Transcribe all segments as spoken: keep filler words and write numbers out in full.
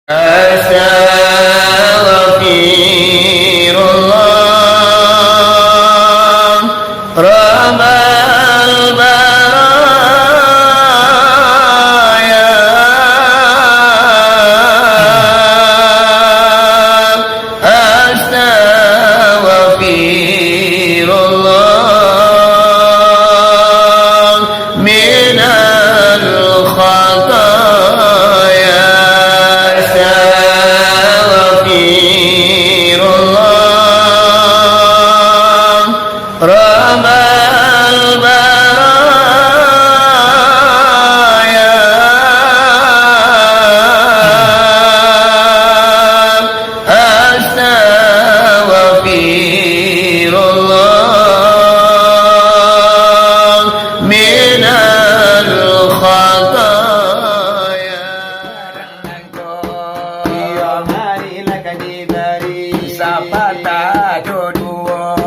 Astaghfirullah, Rabbal baraya. Astaghfirullah minal khataya. Astaghfirullah. Rabbal baraya, astaghfirullah minal khataya. Iyo, marilah ka dibari sapatah jo duo.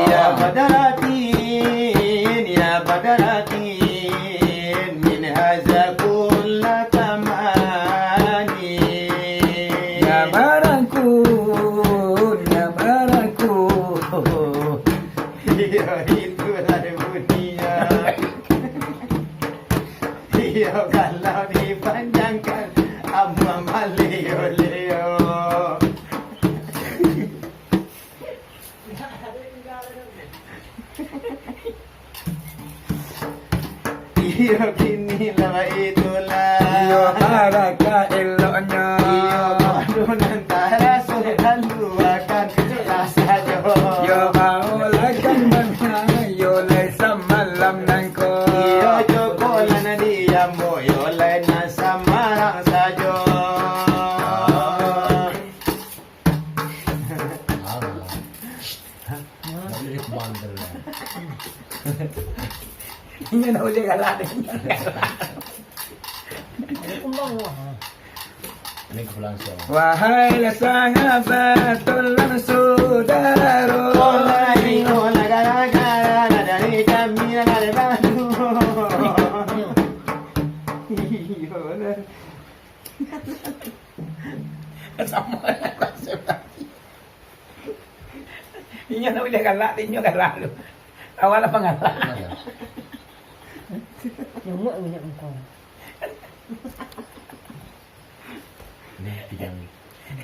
Ya Badratin, ya Badratin, min haza kulla tamani. Ya barangku, ya barangku. Iyo, itulah bunyinya. Iyo, kalau dipanjangkan, amuah maleo-leo. Iyo, kini lah baitulah. Iyo, barakah eloknyo. Iyo, padu nan taraso dilaluakan. Lah sajo. Yo, baolakan bana, yo lai samalam nangko. Iyo, cukuiklah nan diambo, yo lai nan samarang sajo. Inyo nak uliah galak deh. Ini kumbang wah. Ini kumbang so. Wahai lah sahabat, tolong saudaro. Tolong ingolah gara-gara lah dari kami lah dari Bandung. Iyo, benar. Sama lah konsep tadi. Inyo nak uliah galak, inyo galak tu. Awak lah pangalak. Nyamuk minyak muka. Ini tiga menit.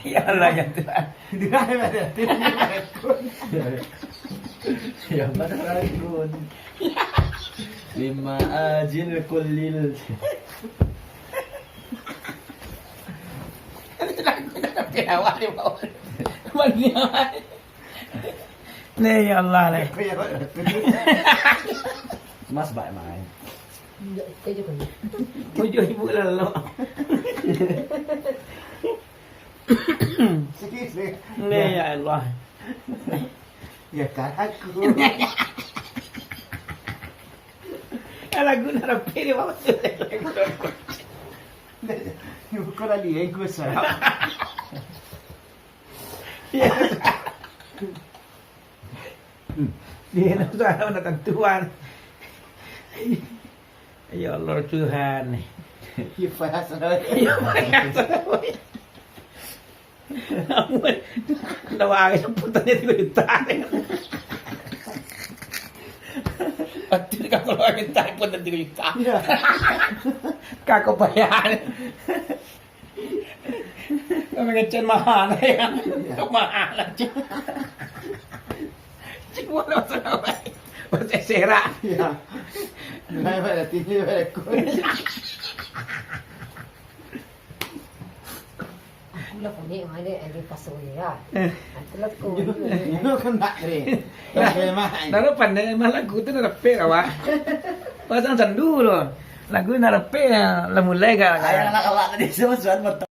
Ya Allah, ya Tuhan. Dengar daripada hati, dengar daripada hati. Ya, mana ragun? Lima ajil kulil. Lagu nak sampai awak di bawah. Mana? Ni, ya Allah, ni. Mas baik main. Tujuh ribu lalu. Ni, ya Allah. Ya, kan aku. Lagu nak rapi ni, Bang. Ni bukan lagi, eh, gue serap. Ya. Dia nak usaha nak tentuan. Ya Allah, Tuhan. Ya, payah sangat. Ya, payah sangat. Amun, ndak waras sambutannya tigo juta. Pasti ka kaluar minta pun tigo juta. Iya. Kako payah. Kami ngecen mahal, ya. Iya. Mahal aja. Cuma lo salah, Pak. Bahasa serak. Iya. Nah, Pak, tinggi, Pak. Aku lah konek mana, ada pasal ya. Eh. Aku lah konek. Itu kan tak keren. Nah, memang. Naro pandai mah lagu tu nak rapek, kawan. Pasang sandu lo. Lagu nak rapek, lah mulai, kawan. Ayo, nak awak tadi sama suan motor.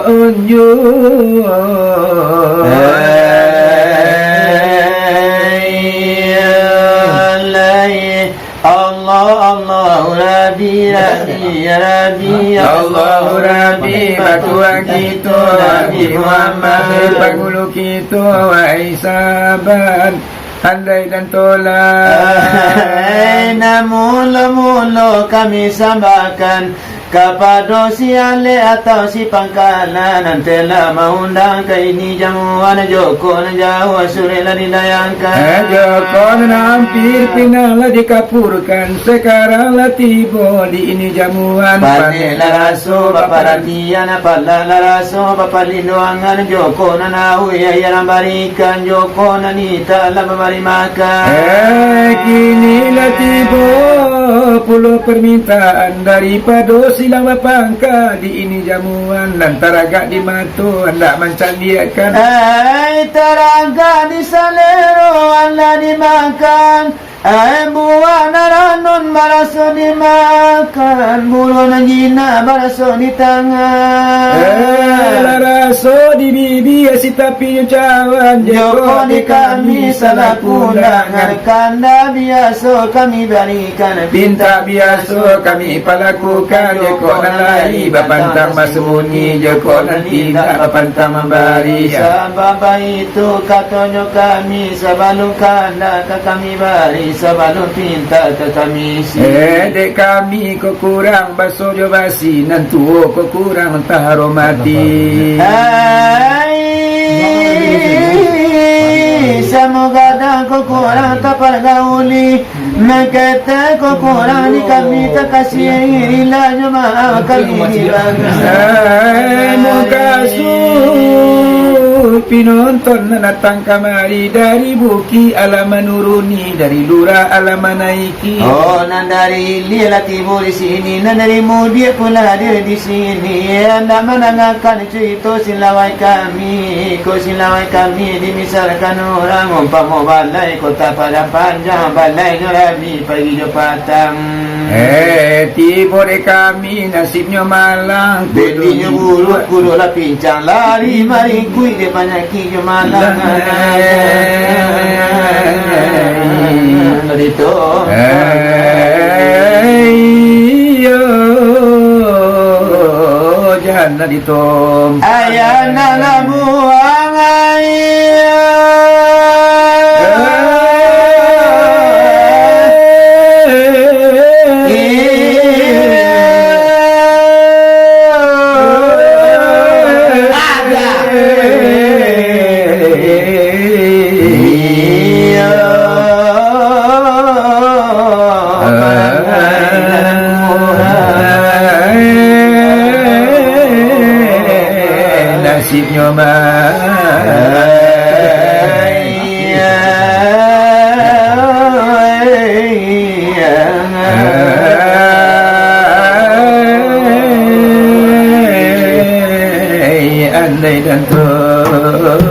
Tunjuk. Alai, Allah, Allahu Rabbi, Rabbi, ya Rabbi, Allahu Rabbi, batuan kito, Nabi Muhammad, pangulu kito, wahai sahabat. Andai dan tolak. Hai, nan mulo-mulo kami sambahkan kapado si alek atau si pangkalan, nan telah maundang ka ini jamuan, joko nan jauah surek lah dilayangkan. Eh, joko nan ampia pinang lah dikapurkan, sakarang lah tibo di ini jamuan. Panek lah raso baparantian, palah lah raso bapalinduangan, joko nan auih ayah nan bari ikan, joko nan itak lah mambari makan. Eh, kini lah tibo pulo parmintaan daripado silang bapangka di ini jamuan, nan taragak di mato andak mancandiakkan. Eh, taragak di salero andak dimakan. Ai, buah nan ranun baraso dimakan, buruah nan jinak baraso ditangan. Eh, lah raso di bibia si tapinyo cawan, joko di kami salah kundangan, kanda biaso kami barikan, pintak biaso kami palakukan, joko nan lai bapantang basambunyi, joko nan indak bapantang mambari. Sabab baitu katonyo kami, sabalun kanda ka kami bari, sabalun pinta ka kami isi. Eh, dek kami ko kurang baso jo basi, nan tuo ko kurang tahormati. Ai, samo gadang ko kurang tapargauli, nan ketek ko kurang di kami takasiahi, rilah jo maaf kami dibangun. Eh, mukasuik pinonton nan datang kamari dari bukik alah manuruni, dari lurah alah manaiki. Oh, nan dari ilia lah tibo di sini, nan dari mudiak pun lah hadir di sini. Andak mandangakan curito silawai kami, ko silawai kami dimisalkan urang, umpamo balai kota Padang Panjang, balainyo rabi pagi jo patang. Eh, tibo dek kami nasibnyo malang, bedinyo buruk, kudo lah pincang, lari maringkuik dek panyakik jo malang. Tadi tu. Eh, iyo, jan tadi tu. Ayah nak labuang air. Nasibnyo mah. Andai dan tolak.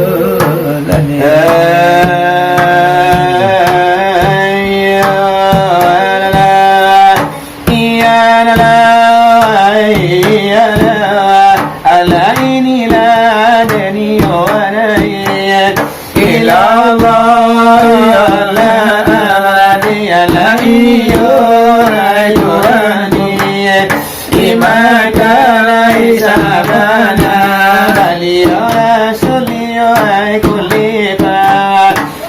Iya, nah, iya, nah, ala ini lah deni, oh, nah, iya. Ilallah, ya Allah, ya Allah, iyo, ayo, ani. Imakalai sabana, baliau Rasul, iyo, ai kulipa.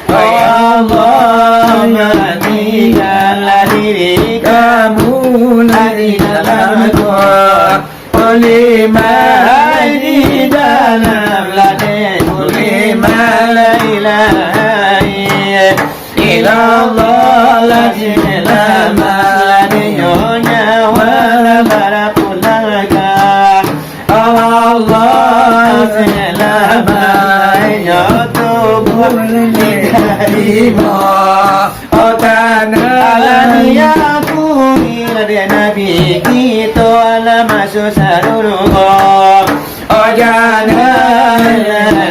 Oh Allah, maninggalah diri kamu lah di dalam gua. Ulima di dalam ladai, ulima la ilaha illallah, la ilaha ladai, nyonya wala barapulaka. Allah selama nyo tubuh diterima. Oh tanah, alani aku ira dek Nabi kito alah masuak sarugo. Oh jangan,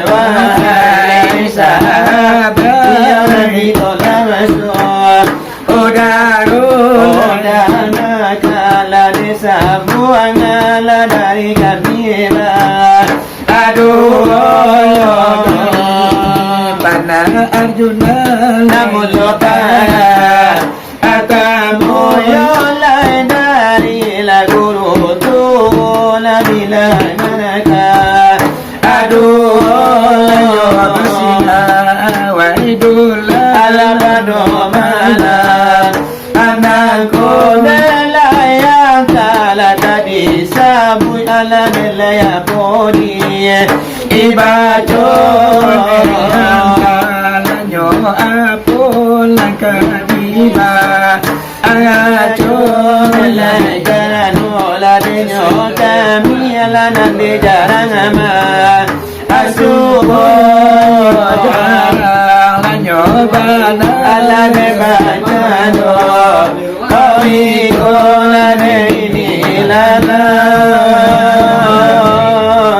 wahai sahabat, iyo Nabi ko lah masuak. Oh daro, oh dana, kala disambuang, alah dari kami. Aduh, panah Arjuna namun luka. Atamu yo lai dari lah guru tu lah bilang ka. Aduh, yo basina wai dula. Alah bado malam. Anakku nilai yang kalah tadi sabuik alah nilai apo di ibaco. Nyo apo langkah iba. Aco nilai jalan ulah dinyo kami alah nan di jarang ama. Asubo jarang nyo bana. Alah de banyano. Kami ko lah de ini lama.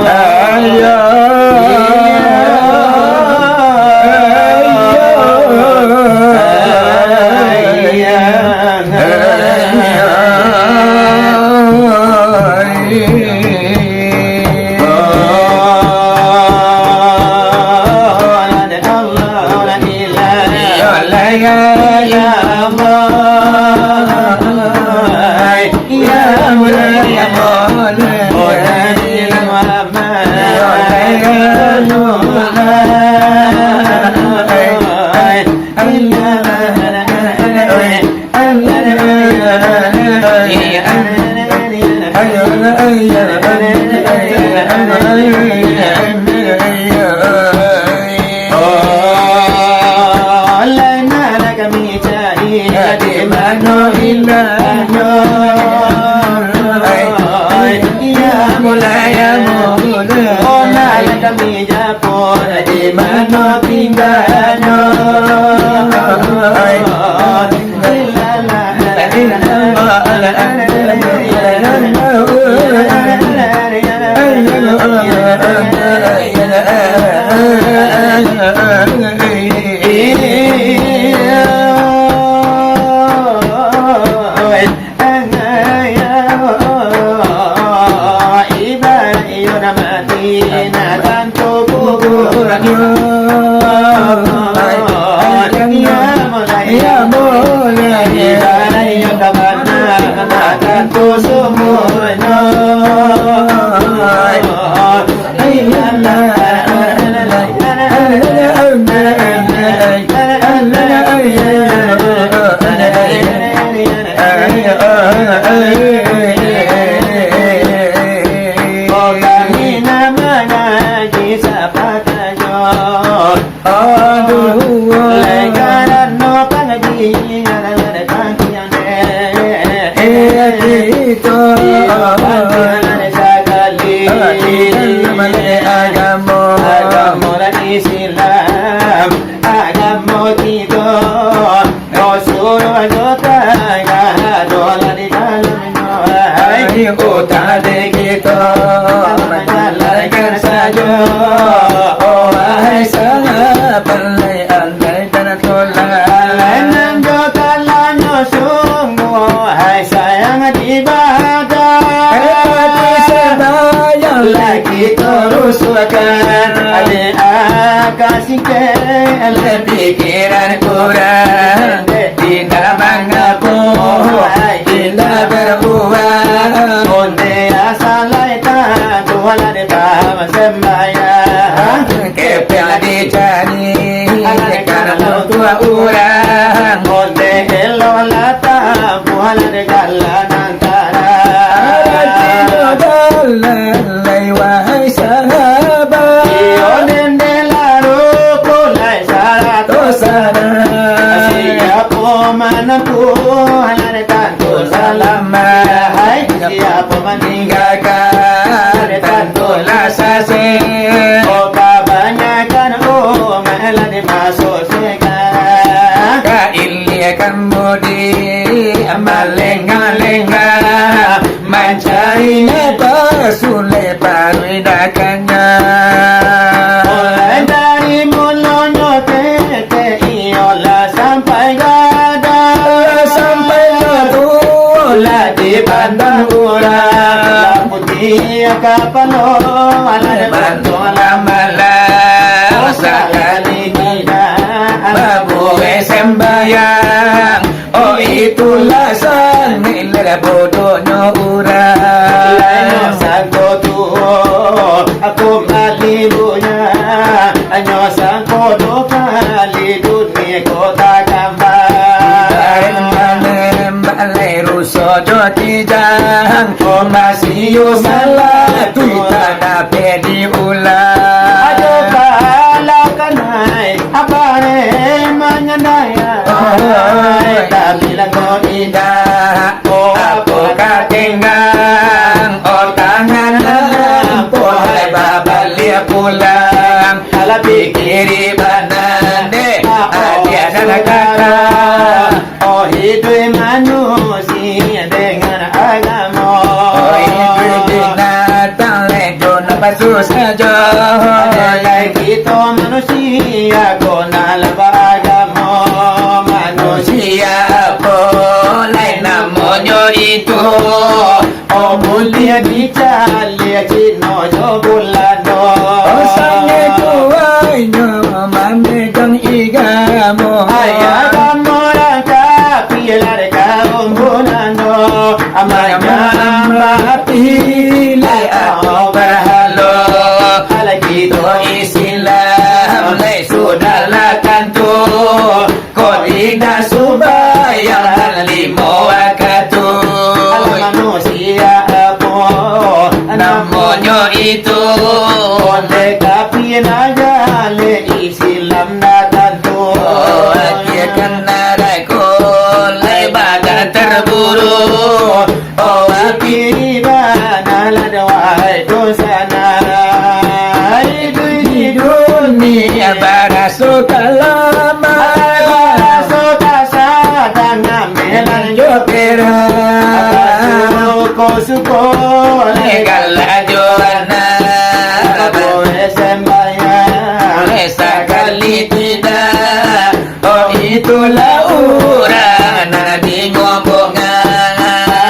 Ayo. Ayo. Di mano tinggalnyo? Ibarat iyo nan mati, nah tantu kuburnyo. Iyo mulai, iyo mulai. Ibarat iyo tabana, nah tantu sumurnyo. Kami nan mangaji sapakajo. Aduh. Lai karano pangaji nan ado pangkiang dek. Eh, kito. Iyo, pangkiang nan sakali. Agamo. Agamo lah Islam. Agamo kito. Rasulullah jo tagah doa di dalamnyo. Hai, utang dek kito, manjalankan sajo. Oh, wahai sahabat, lai andai dan tolak. Lai nan jo talanyo sungguh, hai sayang ibadah. Hati sambayang lai kito rusuahkan, dek aka singkek, lai pikiran kurang. Indak mangapo, indak baruah. Onde asa lai tantu lah dipaham sambayang. Kepeng dicari, karano tuah urang. Onde elok lah tampuah lah di jalan nan tarang. Aratinyo jalan lai, wahai sahabat. Iyo, dendela ruko lai sarato sana. Siapo manampuah, lah tantu salamaik. Hai, siapo maninggakan, tantu lah sasek. Oh, kabanyakan umat lah dimasuak sek. Ka ilia ka mudi, malengah-lengah, mancari nyo basulek paruik dakannyo. Mulai dari mulonyo ketek, iyolah sampai gadang. Sampai gadang. Lah dipandang urang, lah putiah Iya kapalo, alah. Bantulah malam sakali kita babuai sembayang. Oh, itulah sangaik lah bodohnyo urang. Lainyo sangko tuo, aku malibunya, hanyo sangko duo kali dunia kota kambang. Ibarat manembak lai ruso jo kijang, oh, masih salah tu tak dapek diulang. Ajo kalah kanai, abare manyandai, oh, tapi lah ko indak. Oh, apo ka tenggang, oh, tangan lampuah, babaliak pulang. Alah pikiri bana deh, adiak nan kaka. Oh, hiduik manusia dengan agamo. Oh, hiduik binatang lai jo napasu sajo. Alah kito manusia ko nan lah baagamo. Manusia apo lai namonyo itu? Oh, buliah dicaliak Cino jo Bulando. Oh, sangaik kuaiknyo mamegang igamo. Ai agamo urang kapia lah dek kaum Bulando. Manyamah api lai aho barhalo. Alah kito Islam lai sudahlah tantu. Kok indak sumbayang limo wakatu? Alah manusia apo namonyo itu? Ondeh kapia jaleh Islam ndak tantu. Oh, akhia ka narako lai badan terburu. Oh, api bana lah wahai dunsanak. Iduik di dunia baraso ka lamo. Baraso ka sadang ameh nan jo perak. Suko-suko lai kalah jo anak. Buek sembayang lai sakali tidak. Oh, itulah urang nan di ngombongan.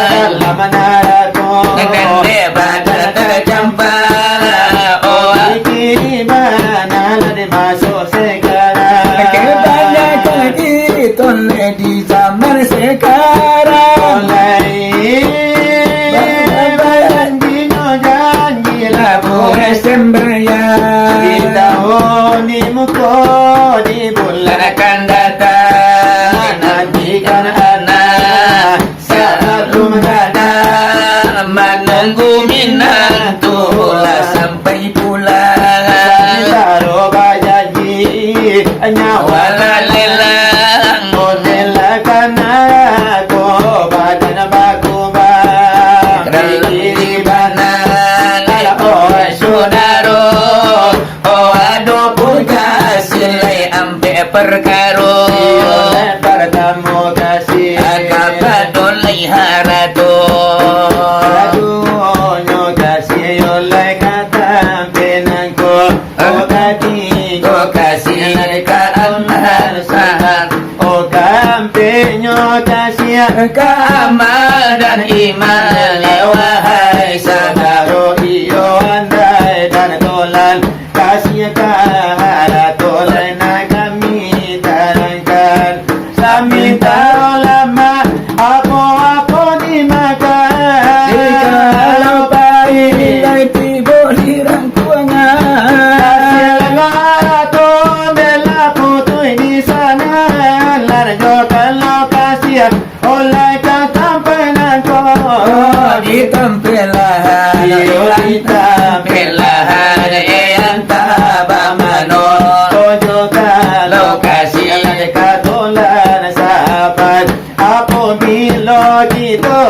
Dalam narako. Nan dek badan tacampak. Oh, di bana lah dimasuak sekarang. Kabanyakan kito lai di zaman sekarang. Lai bajanjinyo janji lah buek sembayang. Di tahun di muko di bulan akan datang, nantikan anak sabalun gadang, manunggu minantu lah sampai pulang. Sabintaro bajanji nyawa lah lelang, oneh lah kanako, badan bakubang. Pikiri bana lah, oh sudaro. Oh, ado pun kasih lai ampek parkaro. Iyo, nan partamo kasih. Kapado lai harato. Kaduonyo kasih yo lai ka tampek nangko. Oh, katigo kasih lai ka amal sahat. Oh, kaampenyo kasih ka amal dan iman. Wahai saudaro, iyo andai dan tolan, kasih ka harato lai nan kami tarangkan. Samantaro lamak, apo-apo dimakan. Jikalau paik, lai tibo di rangkuangan. Kasih harato bela putuih di sana, lanjuikanlah kasih. Oleh ka tampek nangko, di tampek lahan, iyo, di tampek lahan, eh, antah bamano. Tojo ka lokasi ka tolan sahabat. Apabilo kito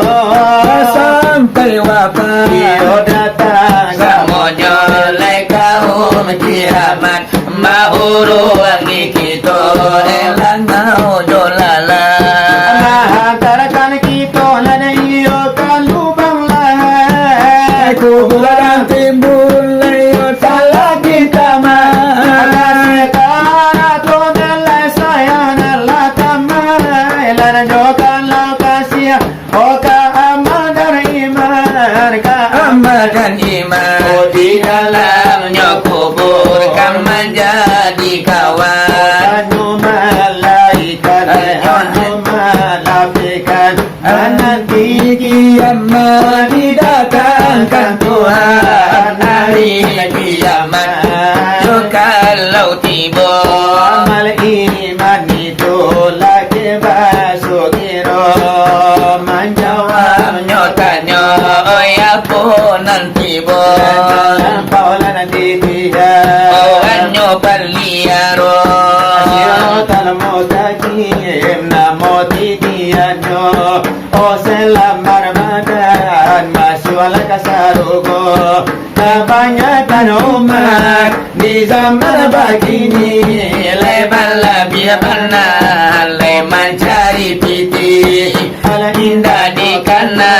sampai wafat, iyo datang samonyo lai kaum kiamat. Mauruangi kito, eh, langau jo lalang. Mahantarkan kito nan iyo ka lubang lahan. Kuburan timbul, iyo talagi tamak. Kasih harato nan lah sayang, nan lah tamak. Lanjuikanlah kasih. Oh, ka amal dan iman, ka amal dan Lampau lah nan dilihat. Orangnya paliaro. Siratal Mustaqim namo titiannyo. Oh, selamat Ramadan, masuaklah ka sarugo. Kabanyakan umat di zaman bakini, lai balabiah bana, lai mancari pitih, alah indak dikana,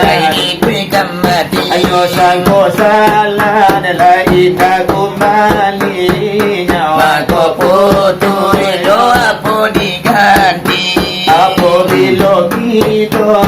lai ikuik ka mati. Ayo sangko salah, lai indak kumbali nyawa. Mako putuih doh, apo diganti? Apobilo kito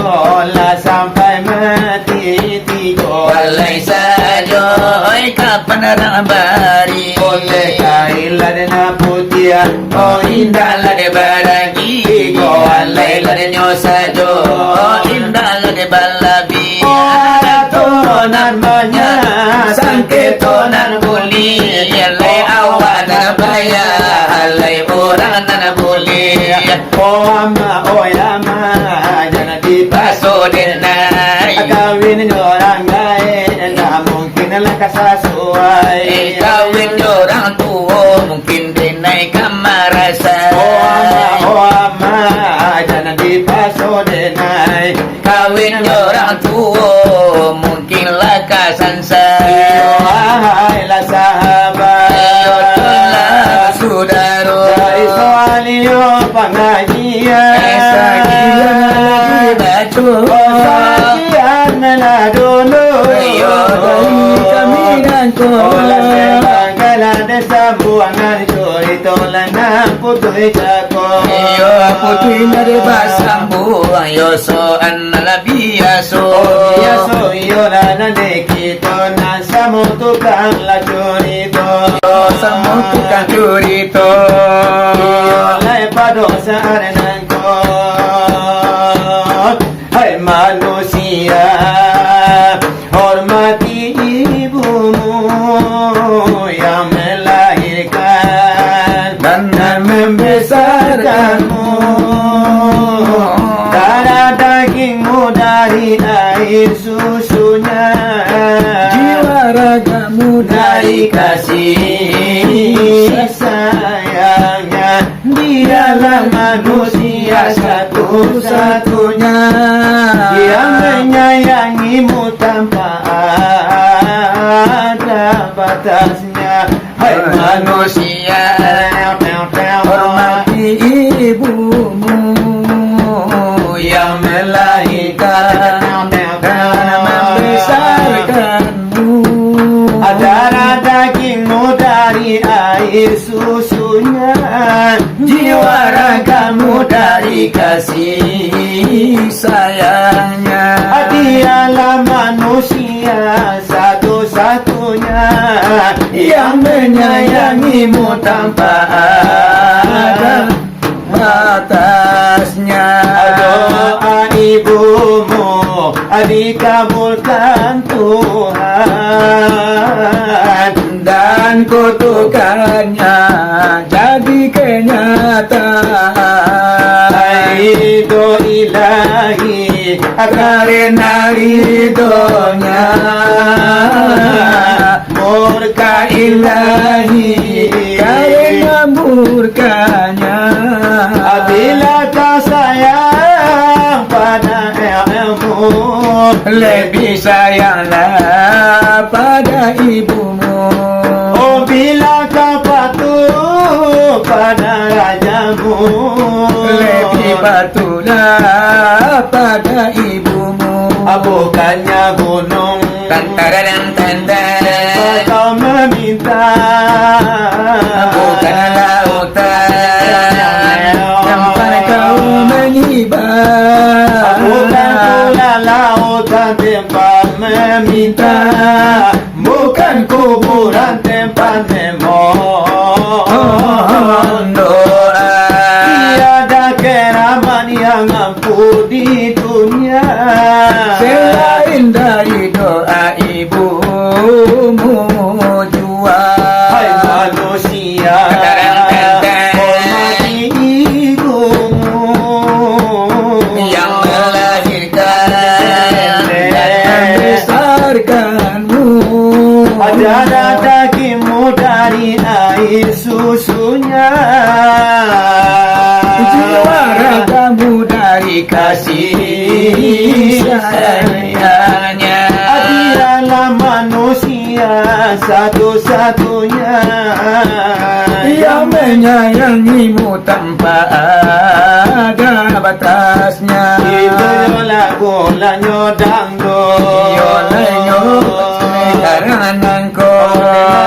lah sampai mati, tigo alai sajo, oi, kapan urang bari? Putih kain lah nan putiah, oh, indaklah dibaragi. Tigo alai lah nyo sajo, oh, indaklah dibalabi. Oh, arato nan banyak, sangketo nan buliah, lai awak nan payah, lai urang nan buliah. Oh, amak, oh, amak, jan dipaso denai. Kawin jo urang gaek, ndak mungkin lah ka sasuai. Eh, kawin jo urang tuo, mungkin denai ka marasa. Oh, amak, oh, amak, jan dipaso denai. Kawin jo urang tuo, mungkin lah ka sansa. Iyo, wahai lah sahabat. Iyo, tulah sudaro. Dari soal iyo pangajian. Eh, sakian lagi baco. Oh, sakian lah dulu. Iyo, dari kami nangko. Oh, lah sembangkanlah dek sambuangan curito lah nan putuih cako. Iyo, putuih lah dek basambuang, iyo, soal lah biaso. Oh, biaso, iyolah nan dek kito nan samo tukang lah curito. Iyo, samo tukang curito. Iyo, lai pado saat nangko. Hai manusia, hormati ibumu yang melahirkan dan membesarkanmu. Darah dagingmu dari air susunya, jiwa ragamu dari kasih sayangnya. Dialah manusia satu-satunya yang menyayangimu tanpa ada batasnya. Hai manusia, hormati ibumu yang melahirkan dan membesarkanmu. Darah dagingmu dari air susunya, jiwa ragamu dari kasih sayangnya. Dialah manusia satu-satunya yang menyayangimu tanpa ada batasnya. Doa ibumu dikabulkan Tuhan dan kutukannya jadi kenyataan. Ridho Ilahi karena ridhonya, murka Ilahi karena murkanya. Bila kau sayang pada ilmu, lebih sayanglah pada ibumu. Oh, bila kau patuh pada rajamu, lebih patuhlah pada ibumu. Bukannya gunung Tantaradang tantang. Kau meminta. Bukan lautan tempat kau menghibah. Bukan pula lautan tempat meminta. Bukan kuburan tempat memohon doa. Tiada keramat yang ampuh di dunia selain dari doa ibumu jua. Hai manusia, hormati ibumu yang melahirkan dan membesarkanmu. Darah dagingmu dari air susunya, jiwa ragamu dari kasih sayangnya. Dialah manusia satu-satunya yang menyayangimu tanpa ada batasnya. Itu yo lagu lanyo dangdut. Iyo lanyo sekarang nangko.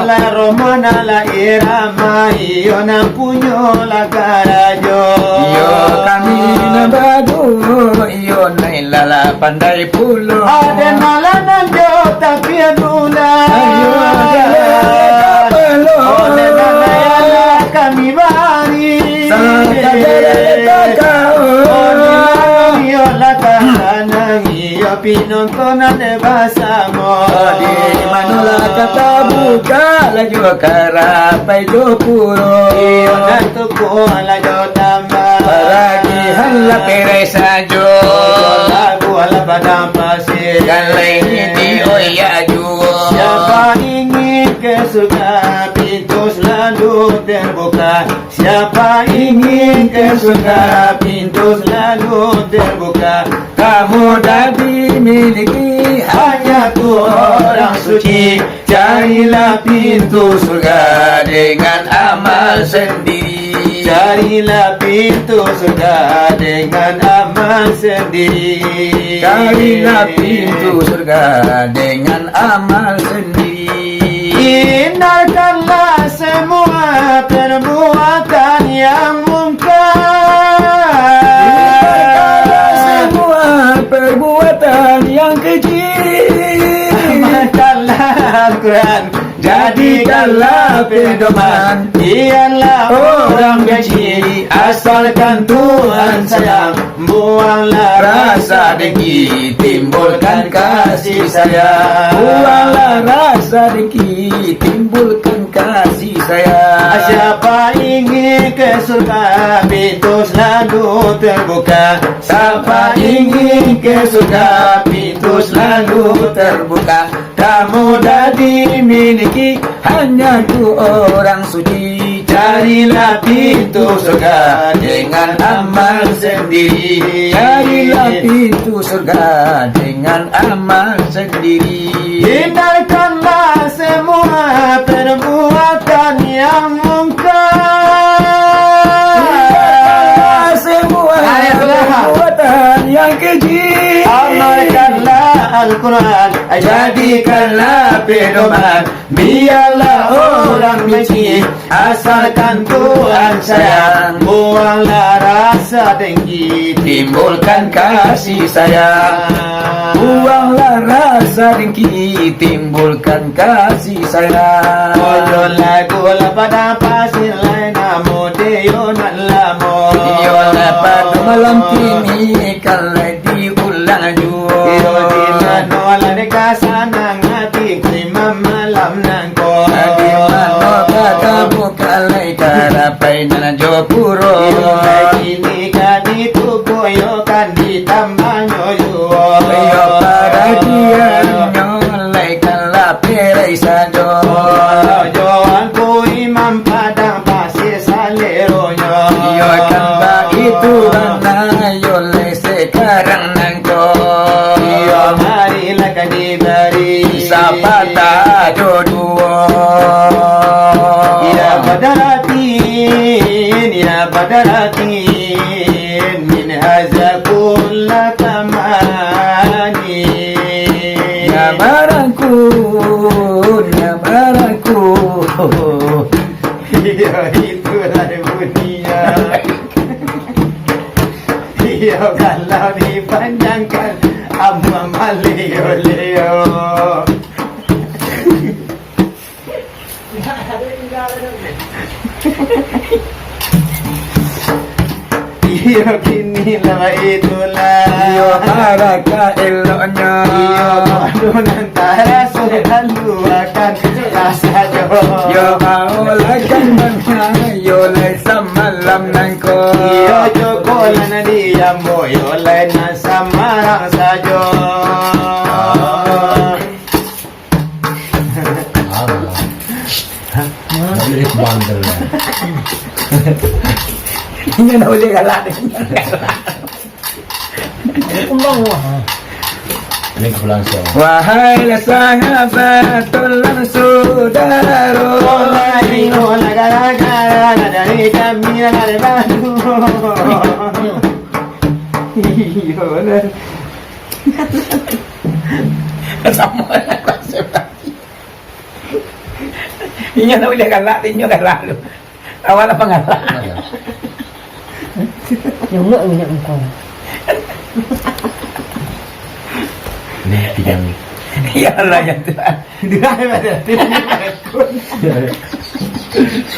Alah roman, alah irama, iyo nan punyo lah karajo. Iyo kami nan baduo, iyo nan lah pandai pulo. Aden alah nan jo tapi anulah. Ayo, ayo, ayo, ayo. Aden alah kami bari. Sakadar takao. Aden alah iyo lah kahanang, iyo pinontonan basamo. Di manolah kata buka, lah jo karapai jo puro. Iyo nan tuku lah jo tambah. Paragihan lah perai sajo. Lagu lah padang pasir. Galai di oya juo. Siapa ingin ke surga, pintu selalu terbuka. Siapa ingin ke surga, pintu selalu terbuka. Kamu dah dimiliki, hanya tu orang suci. Carilah pintu surga dengan amal sendiri. Carilah pintu surga dengan amal sendiri. Carilah pintu surga dengan amal sendiri. Hindarkanlah semua perbuatan yang mungkar. Hindarkanlah semua perbuatan yang keji. Amalkanlah Al-Quran, jadikanlah pedoman. Biarlah orang benci, asalkan Tuhan sayang. Buanglah rasa dengki, timbulkan kasih sayang. Buanglah rasa dengki, timbulkan kasih sayang. Siapa ingin ke surga, pintu selalu terbuka. Siapa ingin ke surga, pintu selalu terbuka. Kamu dah dimiliki, hanya tu orang suci. Carilah pintu surga dengan amal sendiri. Carilah pintu surga dengan amal sendiri. Hindarkanlah semua perbuatan yang mungkar. Hindarkanlah semua perbuatan yang keji. Amalkanlah Al-Quran, jadikanlah pedoman. Biarlah orang benci, asalkan Tuhan sayang. Buanglah rasa dengki, timbulkan kasih sayang. Buanglah rasa dengki, timbulkan kasih sayang. Ojo lagu lah padang pasir, lai namo de yo nan lamo. Iyo lah pado malam kini, kan lai diulang juo. Iyo di mano lah deka sanang ati, ku imam malam nangko. Di mano katamu kalai karapai nan jo puro. Iyo kini ka ditubuh yo kan ditambahnyo juo. Iyo paragiannyo lai kan lah perai sajo. Joan ku imam padang pasir saleronyo. Iyo kan baitu bana yo lai sekarang nangko. Iyo marilah ka dibari. Sapatah jo duo. Ya badaratin, ya badaratin, min haza kulla tamani. Ya barangku, ya barangku. Iyo, itulah bunyinya. Iyo, kalau dipanjangkan, amuah maleo-leo. Iyo, kini lah itulah. Iyo, alangkah eloknyo. Iyo, pado nan taraso lalu akan rasa jo. Yo, aulakan bana, yo lai samalam nangko. Iyo, jokolah nan diambo, yo lai nan samarang sajo. Hah? Ndak buliah dikumbang tu lah. Inyo ndak buliah galak. Kumbang wah. Ini pulang siang. Wahai sahabat, tolong saudara. Tolong ini, tolong gara-gara dari kami yang ada di Bandung. Iya, benar. Sama lah, konsep tadi. Inyo ndak buliah galak, inyo galak tu. Awak lah pangalak. Nyunguk minyak muko. Ni tiga ni. Ya Allah, ya Tuhan.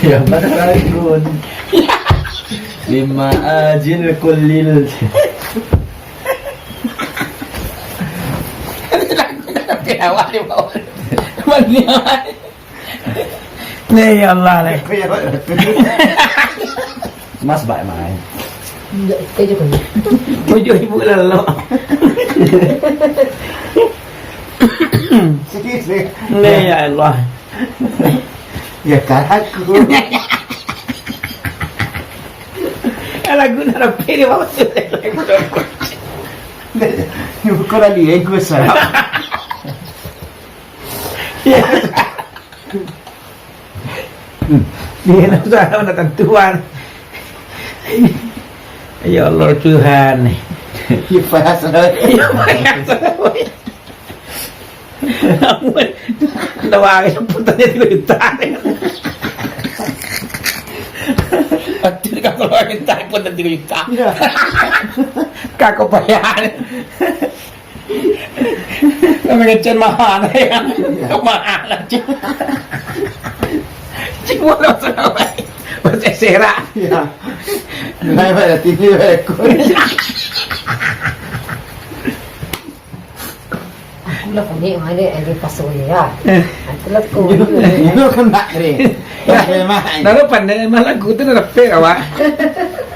Ya, mana ragun? Lima ajil kulil. Awak di bawah. Mana? Ni, ya Allah, leh. Mas, baik main. Tujuh ribu lalu. Ni, ya Allah. Ya, kan aku. Kalau guna rapi dia, bawa tu. Bukan lagi, eh, gue salah. Ya. Dia nak usaha nak tentuan. Ya Allah Tuhan. Ya, payah salah. Ya, payah salah. Amun, dah waris pun tadi tiga juta. Pasti dia kalau waris tak pun tadi tiga juta. Ya. Kakak payah. Kami ngecen mahal, ya. Mahal aja. Cuma lo salah, Pak. Masih serak. Ya. Nilai pada tinggi, pada kurang. Aku lah konek mah dek, ada pasal dia. Eh. Aku lah konek. Itu kan nak kering. Ya, memang. Lalu pandai mah lagu tu nak rapek awak.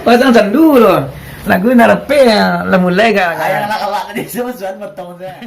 Pasang sandu lo. Lagu nak rapek, lah mulai gak. Ayah lah awak tadi sama suan potong saya.